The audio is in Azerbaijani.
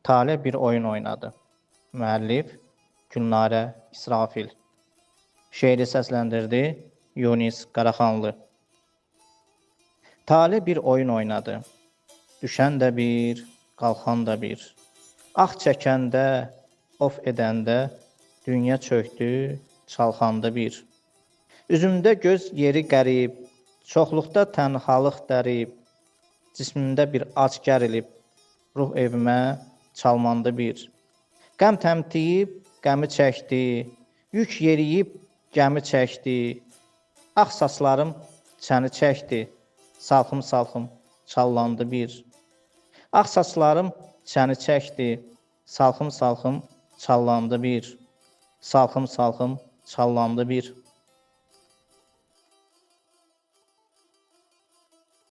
Tale bir oyun oynadı. Müəllif Gülnarə İsrafil. Şeiri səsləndirdi Yunis Qaraxanlı. Tale bir oyun oynadı. Düşən də bir, qalxan da bir. Ah çəkəndə, of edəndə dünya çökdü, çalxandı bir. Üzümdə göz yeri qərib, çoxluqda tənhalıq dərib, cismimdə bir ac gərilib, ruh evimə çalmandı bir. Qəm təmtiyib, qəmi çəkdi, yük yeriyib, gəmi çəkdi. Ağ saçlarım çəni çəkdi, salxım-salxım çallandı bir. Ağ saçlarım çəni çəkdi, salxım-salxım çallandı bir. Salxım-salxım çallandı bir.